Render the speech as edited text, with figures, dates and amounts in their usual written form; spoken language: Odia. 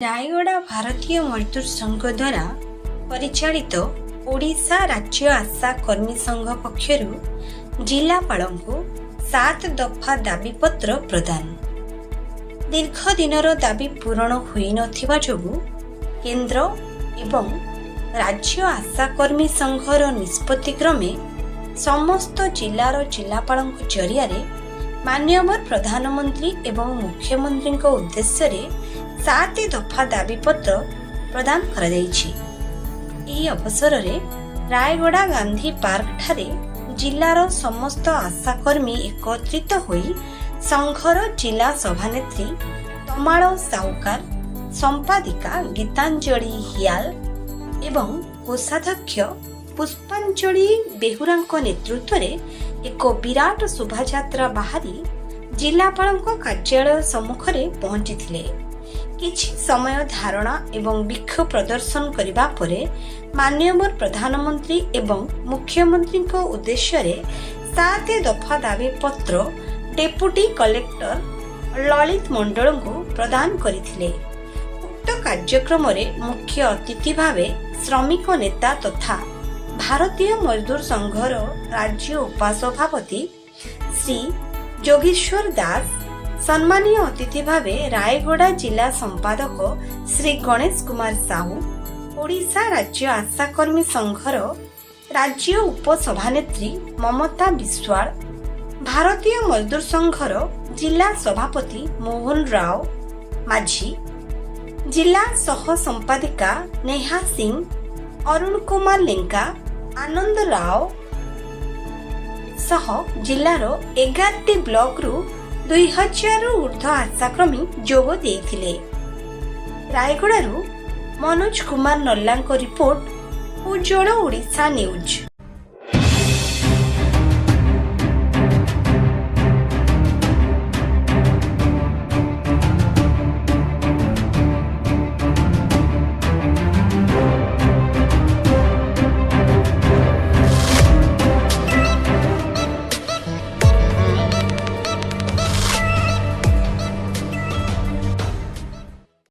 ରାୟଗଡ଼ା ଭାରତୀୟ ମଜଦୁର ସଂଘ ଦ୍ୱାରା ପରିଚାଳିତ ଓଡ଼ିଶା ରାଜ୍ୟ ଆଶା କର୍ମୀ ସଂଘ ପକ୍ଷରୁ ଜିଲ୍ଲାପାଳଙ୍କୁ ସାତ ଦଫା ଦାବିପତ୍ର ପ୍ରଦାନ। ଦୀର୍ଘ ଦିନର ଦାବି ପୂରଣ ହୋଇନଥିବା ଯୋଗୁଁ କେନ୍ଦ୍ର ଏବଂ ରାଜ୍ୟ ଆଶାକର୍ମୀ ସଂଘର ନିଷ୍ପତ୍ତି କ୍ରମେ ସମସ୍ତ ଜିଲ୍ଲାର ଜିଲ୍ଲାପାଳଙ୍କ ଜରିଆରେ ମାନ୍ୟବର ପ୍ରଧାନମନ୍ତ୍ରୀ ଏବଂ ମୁଖ୍ୟମନ୍ତ୍ରୀଙ୍କ ଉଦ୍ଦେଶ୍ୟରେ ସାତ ଦଫା ଦାବିପତ୍ର ପ୍ରଦାନ କରାଯାଇଛି। ଏହି ଅବସରରେ ରାୟଗଡ଼ା ଗାନ୍ଧୀ ପାର୍କଠାରେ ଜିଲ୍ଲାର ସମସ୍ତ ଆଶାକର୍ମୀ ଏକତ୍ରିତ ହୋଇ ସଂଘର ଜିଲ୍ଲା ସଭାନେତ୍ରୀ ତମାଳ ସାହୁକାର, ସମ୍ପାଦିକା ଗୀତାଞ୍ଜଳି ହିଆଲ ଏବଂ କୋଷାଧ୍ୟକ୍ଷ ପୁଷ୍ପାଞ୍ଜଳି ବେହୁରାଙ୍କ ନେତୃତ୍ୱରେ ଏକ ବିରାଟ ଶୋଭାଯାତ୍ରା ବାହାରି ଜିଲ୍ଲାପାଳଙ୍କ କାର୍ଯ୍ୟାଳୟ ସମ୍ମୁଖରେ ପହଞ୍ଚିଥିଲେ। କିଛି ସମୟ ଧାରଣା ଏବଂ ବିକ୍ଷୋଭ ପ୍ରଦର୍ଶନ କରିବା ପରେ ମାନ୍ୟବର ପ୍ରଧାନମନ୍ତ୍ରୀ ଏବଂ ମୁଖ୍ୟମନ୍ତ୍ରୀଙ୍କ ଉଦ୍ଦେଶ୍ୟରେ ସାତ ଦଫା ଦାବିପତ୍ର ଡେପୁଟି କଲେକ୍ଟର ଲଳିତ ମଣ୍ଡଳଙ୍କୁ ପ୍ରଦାନ କରିଥିଲେ। ଉକ୍ତ କାର୍ଯ୍ୟକ୍ରମରେ ମୁଖ୍ୟ ଅତିଥି ଭାବେ ଶ୍ରମିକ ନେତା ତଥା ଭାରତୀୟ ମଜଦୁର ସଂଘର ରାଜ୍ୟ ଉପସଭାପତି ଶ୍ରୀ ଯୋଗେଶ୍ୱର ଦାସ, ସମ୍ମାନୀୟ ଅତିଥି ଭାବେ ରାୟଗଡ଼ା ଜିଲ୍ଲା ସମ୍ପାଦକ ଶ୍ରୀ ଗଣେଶ କୁମାର ସାହୁ, ଓଡ଼ିଶା ରାଜ୍ୟ ଆଶାକର୍ମୀ ସଂଘର ରାଜ୍ୟ ଉପସଭାନେତ୍ରୀ ମମତା ବିଶ୍ୱାଳ, ଭାରତୀୟ ମଜଦୁର ସଂଘର ଜିଲ୍ଲା ସଭାପତି ମୋହନ ରାଓ ମାଝୀ, ଜିଲ୍ଲା ସହ ସମ୍ପାଦିକା ନେହା ସିଂ, ଅରୁଣ କୁମାର ଲେଙ୍କା, ଆନନ୍ଦ ରାଓ ସହ ଜିଲ୍ଲାର 11ଟି ବ୍ଲକରୁ 2000ରୁ ଉର୍ଦ୍ଧ୍ୱ ଆଶାକର୍ମୀ ଯୋଗ ଦେଇଥିଲେ। ରାୟଗଡ଼ାରୁ ମନୋଜ କୁମାର ନଲ୍ଲାଙ୍କ ରିପୋର୍ଟ, ଉଜ୍ଜଳ ଓଡ଼ିଶା ନ୍ୟୁଜ୍।